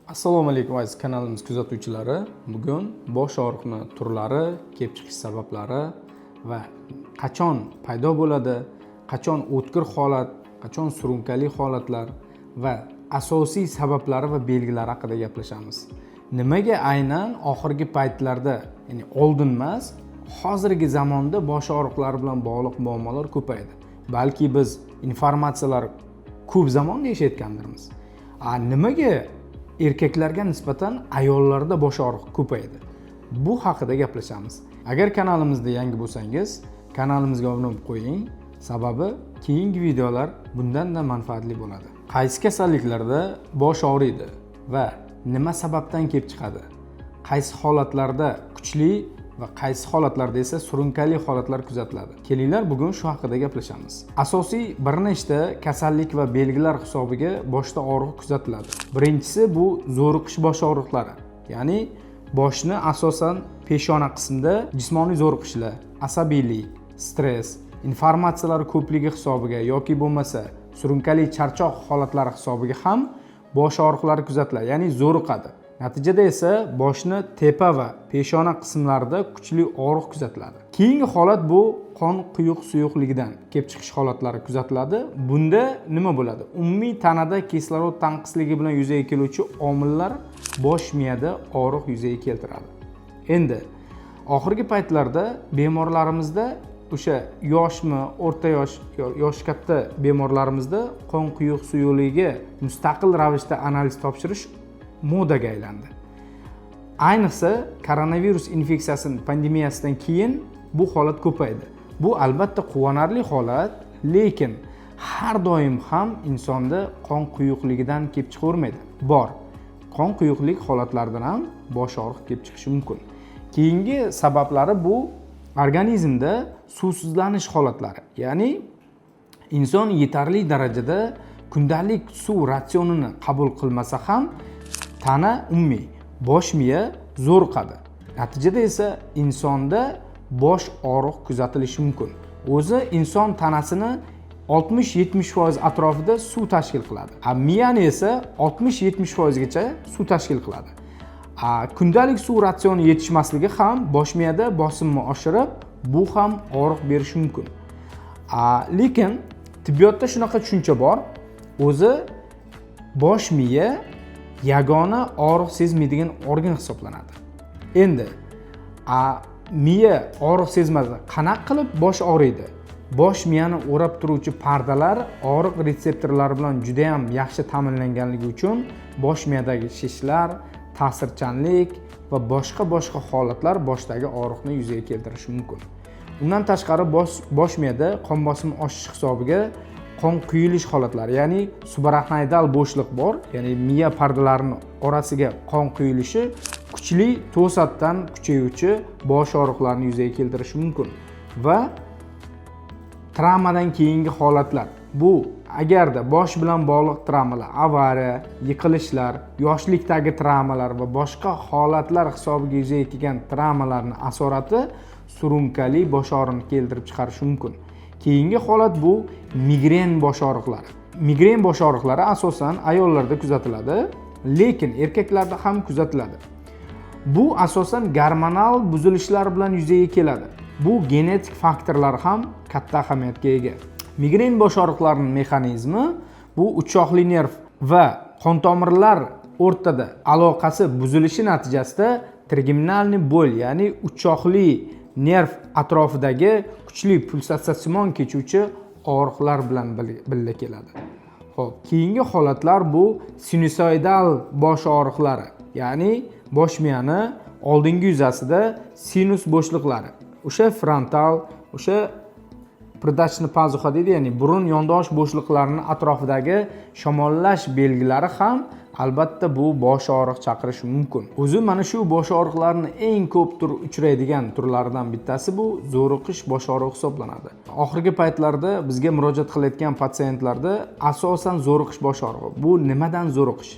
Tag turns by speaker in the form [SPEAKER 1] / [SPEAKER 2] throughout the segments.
[SPEAKER 1] Assalomu alaykum, aziz kanalimiz kuzatuvchilari. Bugun bosh og'riqni turlari, kelib chiqish sabablari va qachon paydo bo'ladi, qachon o'tkir holat, qachon surunkali holatlar va asosiy sabablari va belgilari haqida gaplashamiz. Nimaga aynan oxirgi paytlarda, ya'ni oldin emas, hozirgi zamonda bosh og'riqlari bilan bog'liq muammolar ko'paydi? Balki biz informatsiyalar ko'p zamonda yashayotgandirmiz. A nimaga erkaklarga nisbatan ayollarda bosh og'riq ko'paydi? Bu haqida gaplashamiz. Agar kanalimizda yangi bo'lsangiz, kanalimizga obuna bo'lib qo'ying, sababi keyingi videolar bundanda manfaatli bo'ladi. Qaysi kasalliklarda bosh og'riydi va nima sababdan kelib chiqadi? Qaysi holatlarda kuchli va qaysi holatlarda esa surunkali holatlar kuzatiladi? Kelinglar, bugun shu haqida gaplashamiz. Asosiy bir nechta kasallik va belgilar hisobiga boshda og'riq kuzatiladi. Birinchisi bu zo'riqish bosh og'riqlari, ya'ni boshni asosan peshona qismida jismoniy zo'riqishlar, asabiylik, stress, informatsiyalar ko'pligi hisobiga yoki bo'lmasa surunkali charchoq holatlari hisobiga ham bosh og'riqlari kuzatiladi, ya'ni zo'riqadi. Natijada esa boshni tepa va peshona qismlarida kuchli og'riq kuzatiladi. Keyingi holat bu qon quyuq suyuqligidan kelib chiqish holatlari kuzatiladi. Bunda nima bo'ladi? Umumiy tanada kislorod tanqisligi bilan yuzaga keluvchi omillar bosh miyada og'riq yuzaga keltiradi. Endi oxirgi paytlarda bemorlarimizda, o'sha yoshmi, o'rta yosh, yoshi katta bemorlarimizda qon quyuq suyuqligiga mustaqil ravishda analiz topshirish modaga aylandi. Ayniqsa koronavirus infeksiyasi pandemiyasidan keyin bu holat ko'paydi. Bu albatta quvonarli holat, lekin har doim ham insonda qon quyuqligidan kelib chiqavermaydi. Bor qon quyuqlik holatlaridan ham bosh og'riq kelib chiqishi mumkin. Keyingi sabablari bu organizmda suvsizlanish holatlari, ya'ni inson yetarli darajada kundalik suv ratsionini qabul qilmasa ham tana, umumiy bosh miya zo'riqadi. Natijada esa insonda bosh og'riq kuzatilishi mumkin. O'zi inson tanasini 60-70% atrofida suv tashkil qiladi, a miyani esa 60-70%gacha suv tashkil qiladi. A kundalik suv ratsioni yetishmasligi ham bosh miyada bosimni oshirib, bu ham og'riq berishi mumkin. A lekin tibbiyotda shunaqa tushuncha bor: o'zi bosh miya yagona og'riq sezmaydigan organ hisoblanadi. Endi a miya og'riq sezmasa, qanaqa qilib bosh og'riydi? Bosh miyani o'rab turuvchi pardalar og'riq retseptorlari bilan judayam yaxshi ta'minlanganligi uchun bosh miyadagi shishlar, ta'sirchanlik va boshqa boshqa holatlar boshdagi og'riqni yuzaga keltirishi mumkin. Undan tashqari bosh miyada qon bosimi oshishi hisobiga qon quyilish holatlari, ya'ni subarachnoidal bo'shliq bor, ya'ni miya pardalarini orasiga qon quyilishi kuchli, to'satdan kuchayuvchi bosh og'riqlarini yuzaga keltirishi mumkin. Va travmadan keyingi holatlar, bu agarda bosh bilan bog'liq travmalar, avariya, yiqilishlar, yoshlikdagi travmalar va boshqa holatlar hisobiga yuzaga kelgan travmalarni asorati surunkali bosh og'riqni keltirib chiqarishi mumkin. Keyingi holat bu migren bosh og'riqlari. Migren bosh og'riqlari asosan ayollarda kuzatiladi, lekin erkaklarda ham kuzatiladi. Bu asosan gormonal buzilishlar bilan yuzaga keladi. Bu genetik faktorlar ham katta ahamiyatga ega. Migren bosh og'riqlarining mexanizmi bu uch shoxli nerv va qon tomirlar o'rtada aloqasi buzilishi natijasida тригеминальный боль, ya'ni uch shoxli nerv atrofidagi kuchli pulsatsiyasimon kechuvchi og'riqlar bilan birga keladi. Ho'p, keyingi holatlar bu sinusoidal bosh og'riqlari, ya'ni bosh miyani oldingi yuzasida sinus bo'shliqlari, o'sha frontal, o'sha придаточный пазуха deydi, ya'ni burun yondosh bo'shliqlarini atrofidagi shamollash belgilari ham albatta bu bosh og'riq chaqirishi mumkin. O'zi mana shu bosh og'riqlarni eng ko'p tur uchraydigan turlaridan bittasi bu zo'riqish bosh og'rig'i hisoblanadi. Oxirgi paytlarda bizga murojaat qilayotgan patsientlarda asosan zo'riqish bosh og'rig'i. Bu nimadan zo'riqish?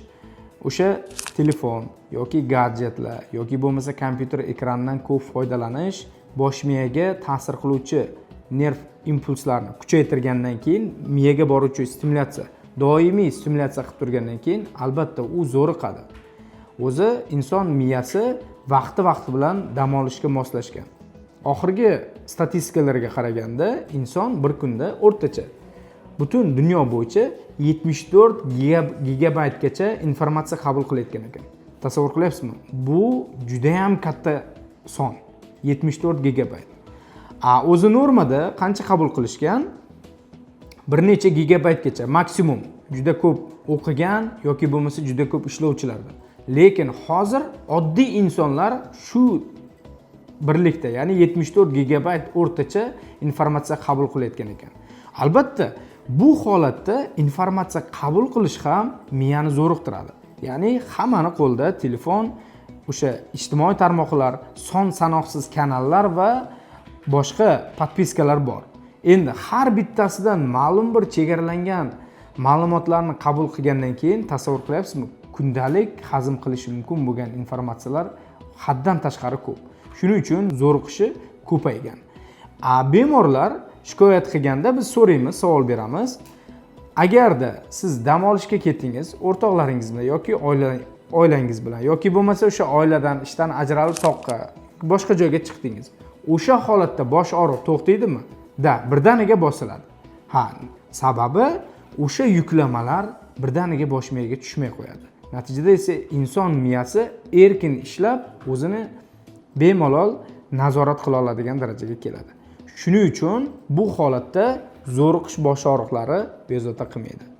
[SPEAKER 1] O'sha telefon yoki gadjetlar yoki bo'lmasa kompyuter ekranidan ko'p foydalanish bosh miyaga ta'sir qiluvchi nerv impulslarini kuchaytirgandan keyin, miyaga boruvchi stimulyatsiya, doimiy stimulyatsiya qilib turgandan keyin albatta u zo'riqadi. O'zi inson miyasi vaqti vaqti bilan dam olishga moslashgan. Oxirgi statistikalarga qaraganda, inson bir kunda o'rtacha butun dunyo bo'yicha 74 gigabaytgacha informatsiya qabul qilayotgan ekan. Tasavvur qilyapsizmi? Bu judayam katta son, 74 gigabayt. A o'zi normada qancha qabul qilishgan? Bir necha gigabaytgacha maksimum, juda ko'p o'qigan yoki bo'lmasa juda ko'p ishlovchilarda. Lekin hozir oddiy insonlar shu birlikda, ya'ni 74 gigabayt o'rtacha informatsiya qabul qilayotgan ekan. Albatta, bu holatda informatsiya qabul qilish ham miyani zo'riqtiradi. Ya'ni hammani qo'lida telefon, o'sha ijtimoiy tarmoqlar, son sanoqsiz kanallar va boshqa подписка lar bor. Endi har bittasidan ma'lum bir chegaralangan ma'lumotlarni qabul qilgandan keyin, tasavvur qilyapsizmi, kundalik hazm qilishi mumkin bo'lgan informatsiyalar haddan tashqari ko'p. Shuning uchun zo'riqishi ko'paygan. A bemorlar shikoyat qilganda biz so'raymiz, savol beramiz: agarda siz dam olishga ketdingiz o'rtoqlaringiz bilan yoki oilangiz bilan yoki bo'lmasa o'sha oiladan, ishdan ajralib, toqqa, boshqa joyga chiqdingiz, o'sha holatda bosh og'riq to'xtaydimi? Да, birdaniga bosiladi. Ha, sababi o'sha yuklamalar birdaniga bosh miyaga tushmay qo'yadi. Natijada esa inson miyasi erkin ishlab, o'zini bemalol nazorat qila oladigan darajaga keladi. Shuning uchun bu holatda zo'riqish bosh og'riqlari bezovta qilmaydi.